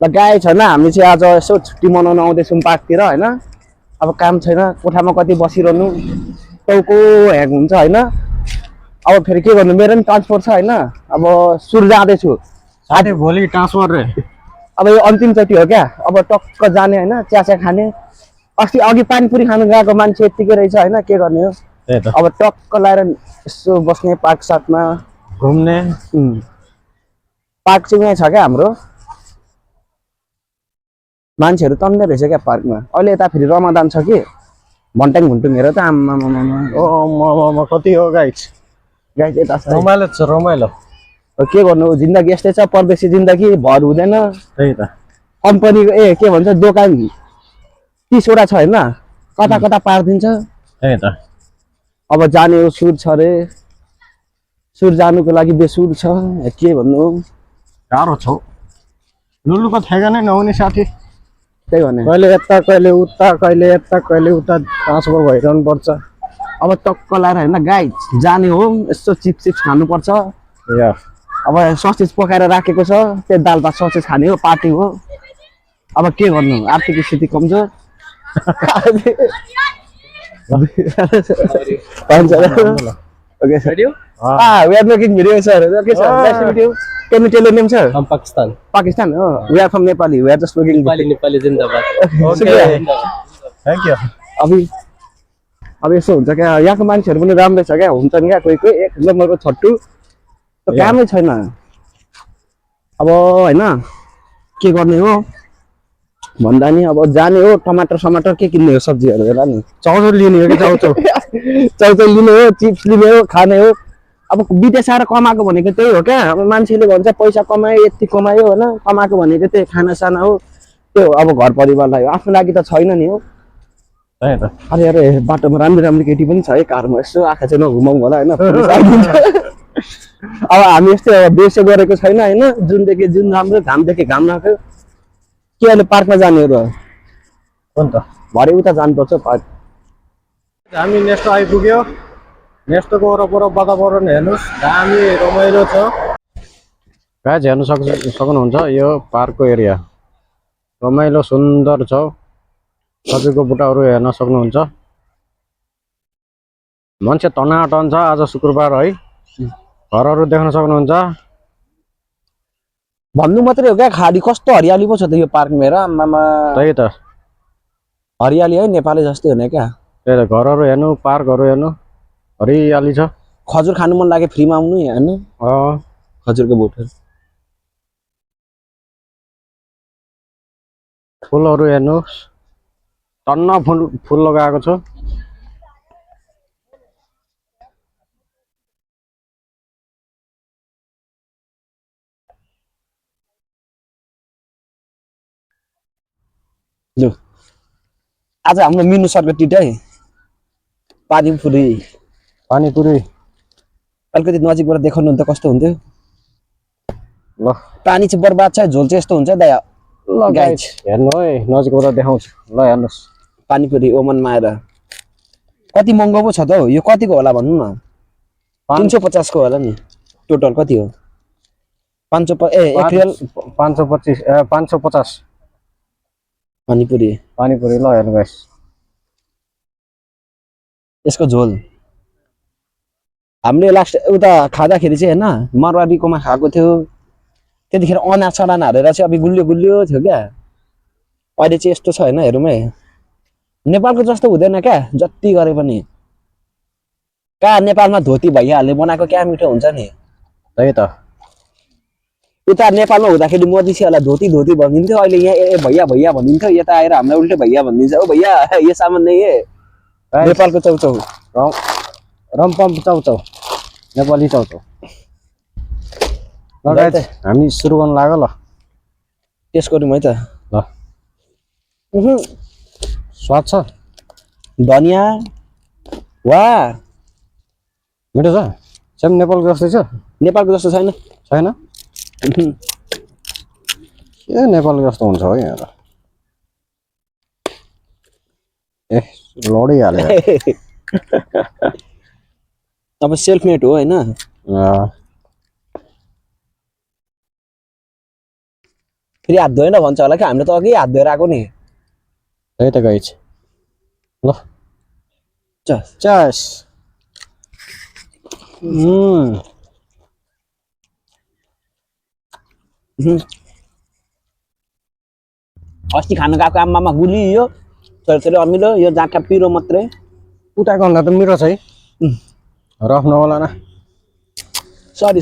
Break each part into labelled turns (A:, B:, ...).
A: ल गाई छैन हामी चाहिँ आज यसो छुट्टी मनाउन आउँदैछौँ पार्कतिर होइन अब काम छैन कोठामा कति बसिरहनु टाउको ह्याङ हुन्छ होइन अब फेरि के गर्नु मेरो पनि ट्रान्सपोर्ट छ होइन अब सुरु जाँदैछु
B: साथी भोलि ट्रान्सफर रे
A: अब यो अन्तिमचोटि हो क्या अब टक्क जाने होइन चिया खाने अस्ति अघि पानीपुरी खानु गएको मान्छे यत्तिकै रहेछ होइन के गर्ने हो
B: त्यही त
A: अब टक्क लगाएर यसो बस्ने पार्क साथमा
B: घुम्ने
A: पार्क चाहिँ यहीँ छ क्या हाम्रो मान्छेहरू तन्दै रहेछ क्या पार्कमा अहिले यता फेरि रमादान छ कि भन्ट्याङ भुन्टुङ हेर त आम्मा
B: ओ कति हो गाइस
A: गाई चाहिँ यता छ है।
B: रमाइलो छ रमाइलो
A: अब के गर्नु जिन्दगी यस्तै छ परदेशी जिन्दगी भर हुँदैन
B: त्यही त
A: कम्पनीको के भन्छ दोकान 30वटा छ होइन कता कता पारिदिन्छ
B: त्यही त
A: अब जाने हो सुर छ अरे सुर जानुको लागि बेसुर छ के भन्नु
B: गाह्रो छ लुलुको ठेगानै नहुने साथी
A: त्यही भने
B: कहिले यता कहिले उता कहिले यता कहिले उता ट्रान्सफर भइरहनु पर्छ
A: अब टक्क लाएर होइन गाई जाने हो यसो चिप्स खानुपर्छ
B: या
A: अब ससेज पकाएर राखेको छ त्यो दाल भात ससेज खाने हो पार्टी हो अब के गर्नु आर्थिक स्थिति कमजोर Okay, sir.
C: Video?
A: We are making video, sir. Okay, sir. Nice to meet you. Can you tell your name, sir?
C: From Pakistan.
A: Pakistan. Oh, we are from Nepali. We are just looking.
C: Nepali Zindabad.
A: Okay.
B: Thank you
A: अब यसो हुन्छ क्या यहाँको मान्छेहरू पनि राम्रै छ क्या हुन्छन् क्या कोही कोही एक नम्बरको छट्टु कामै छैन अब होइन के गर्ने हो भन्दा नि अब जाने हो टमाटर समाटर के किन्ने हो सब्जीहरू हेर नि
B: चाउचाउ लिने हो कि चाउचाउ
A: चाउचाउ लिने हो चिप्स लिने हो खाने हो अब विदेश आएर कमाएको भनेको त्यही हो क्या अब मान्छेले भन्छ पैसा कमायो यति कमायो होइन कमाएको भनेको त्यही खानासाना हो त्यो अब घर परिवारलाई हो आफ्नो लागि त छैन नि हो
B: त्यही त
A: अरे अरे बाटोमा राम्रो राम्रो केटी पनि छ है कारमा यसो आँखा चाहिँ नघुमाउँ होला होइन पुलिस आइदिन्छ। अब हामी यस्तै अब बेसो गरेको छैन होइन जुनदेखि जुन राम्रो घामदेखि घाम नआएको के अहिले पार्कमा जाने हो र
B: हो नि त
A: भरे उता जानुपर्छ पार्क
B: हामी नेक्स्ट आइपुग्यो नेक्स्टको वरपर वातावरण हेर्नुहोस् दामी रमाइलो छ गाइस हेर्नु सक्नुहुन्छ यो पार्कको एरिया रमाइलो सुन्दर छ सबैको बुटाहरू हेर्न सक्नुहुन्छ मान्छे टनाटन छ आज शुक्रबार है घरहरू देख्न सक्नुहुन्छ
A: भन्नु मात्रै हो क्या खाली कस्तो हरियाली पो छ त यो पार्कमा हेर आम्मामा
B: त्यही त
A: हरियाली है नेपाली जस्तै हुने क्या
B: त्यही त घरहरू हेर्नु पार्कहरू हेर्नु हरियाली छ
A: खजुर खानु मन लाग्यो फ्रीमा आउनु हेर्नु खजुरको बोटहरू
B: फुलहरू हेर्नुहोस् टन्न फुल लगाएको छ
A: लु आज हाम्रो मिनु सरको टिट है पानीपुरी
B: पानीपुरी
A: अलिकति नजिकबाट देखाउनु त कस्तो हुन्थ्यो
B: ल
A: पानी चाहिँ बर्बाद छ झोल चाहिँ यस्तो हुन्छ दया
B: ल गाइस हेर्नु है नजिकबाट देखाउँछु ल हेर्नुहोस्
A: पानीपुरी ओमनमा आएर कति महँगो पो छ त हौ यो कतिको होला भन्नु न 350 को होला नि टोटल कति हो 500 एक रियल
B: 525 550
A: पानीपुरी
B: पानीपुरी ल हेर्नु गाइस
A: यसको झोल हामीले लास्ट उता खाँदाखेरि चाहिँ होइन मारवाडीकोमा खाएको थियो त्यतिखेर अनार सडान हालेर चाहिँ अब गुलियो गुलियो थियो क्या अहिले चाहिँ यस्तो छ होइन हेरौँ है नेपालको जस्तो हुँदैन क्या जति गरे पनि कहाँ नेपालमा धोती भैयाहरूले बनाएको क्या मिठो हुन्छ नि
B: त्यही त
A: उता नेपालमा हुँदाखेरि मधेसीहरूलाई धोती धोती भनिदिन्थ्यो अहिले यहाँ ए भैया भैया भनिदिन्थ्यो यता आएर हामीलाई उल्टै भैया भनिदिन्छ ओ भैया यो सामान नै नेपालको चौचौ
B: रमपम चाउचाउ नेपाली चाउचाउ ल गाइस हामी सुरु गर्न लाग्यो ल
A: टेस्ट गरौँ है त
B: ल स्वाद छ
A: धनिया वा
B: मिठो छ सेम नेपालको जस्तै छ
A: नेपालको जस्तो छैन
B: छैन के नेपालको जस्तो हुन्छ है यहाँ त ए लडिहाल्यो
A: अब सेल्फमेड हो होइन फेरि हात धोएन भन्छ होला कि हामीले त अघि हात धोएर आएको नि
B: त्यही त गाइज ल
A: चस
B: चस
A: अस्ति खानु गएको आम्मामा गुलियो छोरी अमिलो यो जाँटा पिरो मात्रै
B: उताको भन्दा त मिठो छ है रफ नहोला न
A: सरी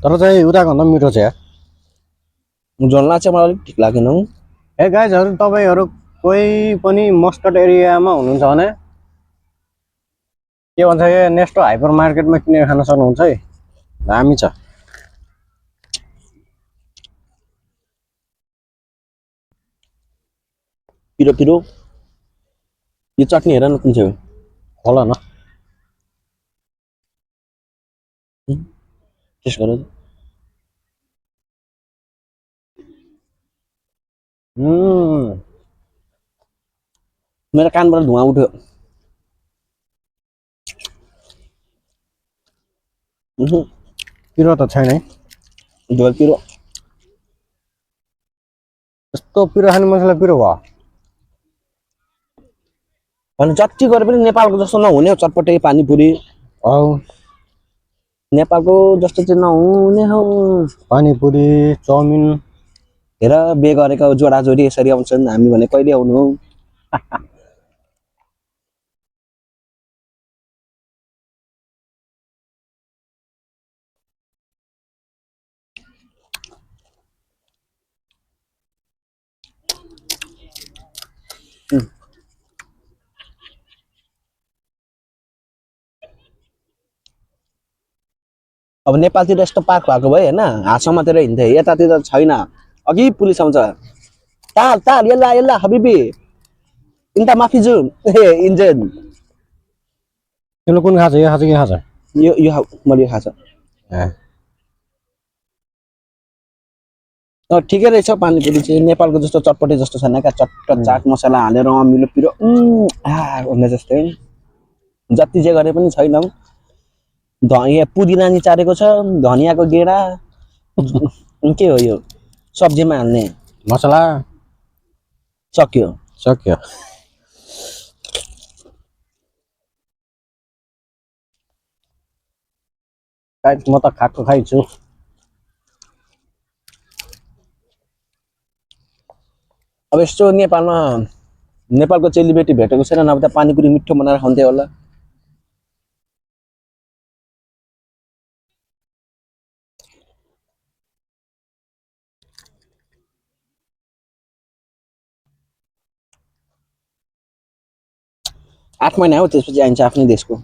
B: तर चाहिँ उताको भन्दा मिठो छ यार
A: झोलना चाहिँ मलाई अलिक ठिक लागेन हौ
B: ए गाइजहरू तपाईँहरू कोही पनि मस्कट एरियामा हुनुहुन्छ भने के भन्छ यो नेस्टो हाइपर मार्केटमा किनेर खान सक्नुहुन्छ है दामी छ
A: पिरो यो चटनी हेर न कुन चाहिँ हो
B: होला न
A: टेस्ट गर मेरो कानबाट धुवा उठ्यो
B: पिरो त छैन है
A: झोल पिरो
B: यस्तो पिरो खाने मान्छेलाई पिरो भयो
A: भने जति गरे पनि नेपालको जस्तो नहुने हो चटपटे पानीपुरी
B: औ
A: नेपालको जस्तो चाहिँ नहुने हो
B: पानीपुरी चाउमिन
A: हेर बे गरेको जोडाजोडी यसरी आउँछन् हामी भने कहिले आउनु हो अब नेपालतिर यस्तो पार्क भएको भए होइन हातसम्मतिर हिँड्थे यतातिर छैन अघि पुलिस आउँछ ताल यल्ला हबिबी इन्टा माफिजु ए इन्जन
B: तिमीले कुन खान्छ यो खान्छ कि खान्छ
A: यो मैले खान्छ ठिकै रहेछ पानीपुरी चाहिँ नेपालको जस्तो चटपटे जस्तो छैन क्या चट्ट चाट मसला हालेर अमिलो पिरो भन्ने जस्तै जति जे गरे पनि छैन यहाँ पुदिना नि चारेको छ धनियाको गेडा के हो यो सब्जीमा हाल्ने
B: मसला
A: सक्यो
B: म त खाएको खाइछु
A: अब यस्तो नेपालको चेलीबेटी भेटेको छैन नभए त पानीपुरी मिठो बनाएर खान्थ्यो होला आठ महिना हो त्यसपछि आइन्छ आफ्नै देशको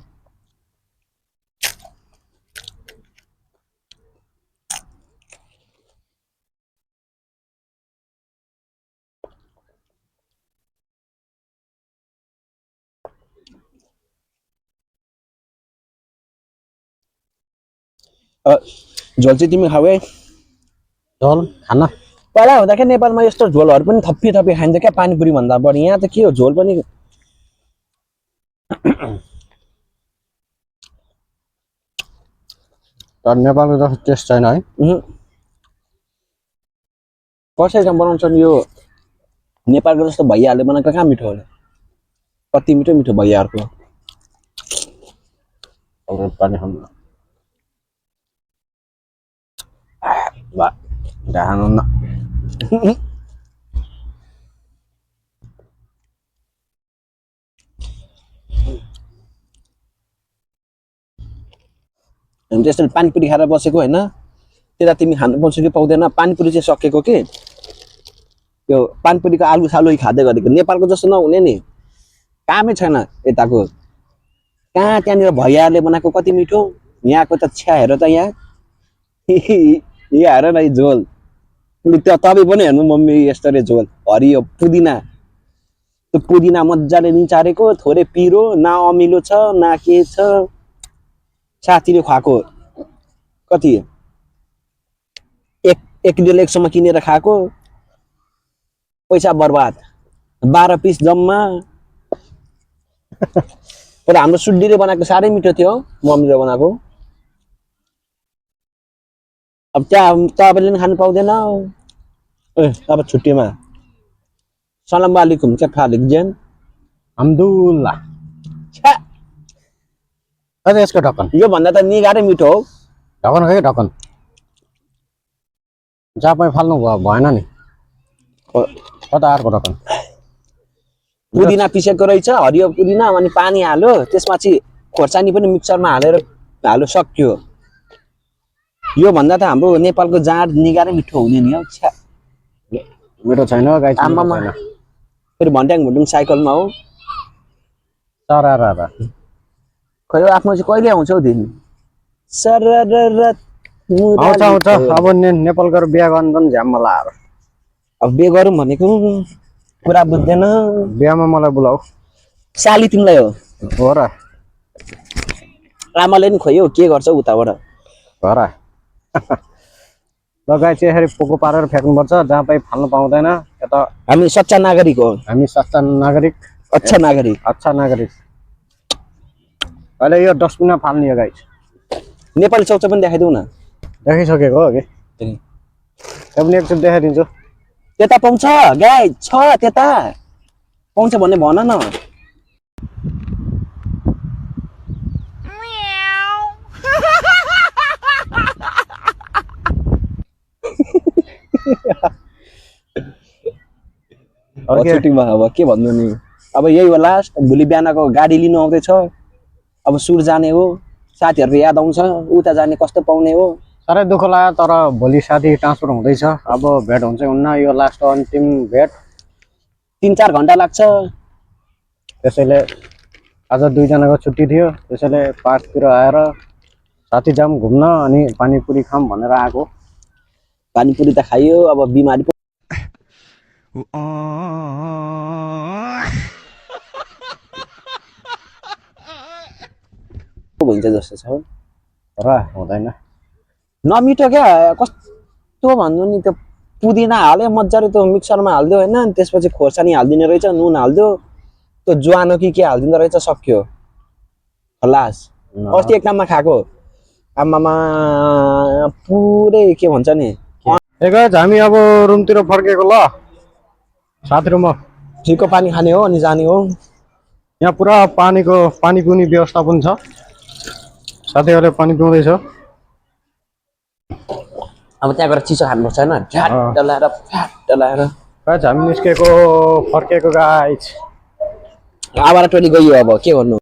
A: झोल चाहिँ तिमी खाऊ है
B: झोल खाना
A: पहिला हुँदाखेरि नेपालमा यस्तो झोलहरू पनि थप्पी खाइन्छ क्या पानीपुरी भन्दा बढी यहाँ त के हो झोल पनि
B: तर नेपालको जस्तो टेस्ट छैन है
A: कसरी बनाउँछन् यो नेपालको जस्तो भैयाहरूले बनाएको कहाँ मिठो होला कति मिठो भैयाहरूको
B: पानी खानु खानु न
A: हामी त्यसरी पानीपुरी खाएर बसेको होइन त्यता तिमी खानु पाउँछ कि पाउँदैन पानीपुरी चाहिँ सकेको कि यो पानीपुरीको आलु सालु खाँदै गरेको नेपालको जस्तो नहुने नि कामै छैन यताको कहाँ त्यहाँनिर भैयाहरूले बनाएको कति मिठो यहाँको त छ्या हेर त यहाँ यहाँ हेर न झोल त्यो तपाईँ पनि हेर्नु मम्मी यस्तो झोल हरियो पुदिना त्यो पुदिना मजाले निचारेको थोरै पिरो न अमिलो छ न के छ साथीले खुवाएको कति एक डेढ एकसम्म किनेर खाएको पैसा बर्बाद 12 पिस जम्मा तर हाम्रो सुड्डीले बनाएको साह्रै मिठो थियो मम्मीले बनाएको अब त्यहाँ तपाईँले नि खानु पाउँदैन ए अब छुट्टीमा सलाम वालेकुम के फालिक जेन
B: अब्दुल्ला
A: छ्या,
B: अझै यसको ढक्कन
A: यो भन्दा त निगारै मिठो हो
B: ढक्कन खै ढक्कन चापै फाल्नु भएन नि कता अर्को ढक्कन
A: पुदिना पिसेको रहेछ हरियो पुदिना अनि पानी हाल्यो त्यसपछि खोर्सानी पनि मिक्सरमा हालेर हाल्यो सक्यो यो भन्दा त हाम्रो नेपालको जाँड निगारै मिठो हुने नि हौ छ्या
B: मेरो छैन गाई
A: आमामा फेरि भन्ट्याङ भुन्डुङ साइकलमा हो
B: चरा
A: खै हो आफ्नो चाहिँ कहिले आउँछ हौ दिन सरररत
B: आउँछ आउँछ अब नेपाल गएर बिहा गर्नु पनि झ्याममा लाएर
A: अब बे गरौँ भनेको कुरा बुझ्दैन
B: बिहामा मलाई बोलाऊ
A: साली तिमीलाई
B: हो र
A: आमाले नि खोइ हौ के गर्छ उताबाट
B: हो र ल गाई चाहिँ यसरी पोको पारेर फ्याँक्नुपर्छ जहाँ पाइ फाल्नु पाउँदैन यता
A: हामी सच्चा नागरिक हो
B: हामी सच्चा नागरिक
A: अच्छा नागरिक
B: अच्छा नागरिक अहिले यो डस्टबिनमा फाल्ने हो गाई
A: नेपाली चौचा पनि देखाइदेऊ न
B: देखिसकेको हो कि त्यो पनि एकचोटि देखाइदिन्छु
A: त्यता पाउँछ गाई छ त्यता पाउँछ भन्ने भन न छुट्टीमा अब के भन्नु नि अब यही हो लास्ट भोलि बिहानको गाडी लिनु आउँदैछ अब सुर जाने हो साथीहरूको याद आउँछ उता जाने कस्तो पाउने हो
B: साह्रै दुःख लाग्यो तर भोलि साथी ट्रान्सफर हुँदैछ अब भेट हुन्छ हुन्न यो लास्ट अन्तिम भेट
A: 3-4 घन्टा लाग्छ
B: त्यसैले आज दुईजनाको छुट्टी थियो त्यसैले पार्कतिर आएर साथी जाम घुम्न अनि पानीपुरी खाम भनेर आएको
A: पानीपुरी त खाइयो अब बिमारी पो भइन्छ जस्तो छ
B: र हुँदैन
A: नमिठो क्या कस्तो भन्नु नि त्यो पुदिना हाल्यो मजाले त्यो मिक्सरमा हालिदियो होइन त्यसपछि खोर्सानी हालिदिने रहेछ नुन हालिदियो त्यो ज्वानो कि के हालिदिँदो रहेछ सक्यो खलास अस्ति एक नाममा खाएको आमामा पुरै के भन्छ नि
B: हामी अब रुमतिर फर्केको ल साथी रुममा
A: फ्रीको पानी खाने हो अनि जाने हो
B: यहाँ पुरा पानी पिउने व्यवस्था पनि छ साथीहरूले पानी पिउँदैछ
A: अब त्यहाँ गएर चिसो खानुपर्छ होइन फ्याट डलाएर
B: हामी निस्केको फर्केको गाइस
A: आवारा टोली गयो अब के भन्नु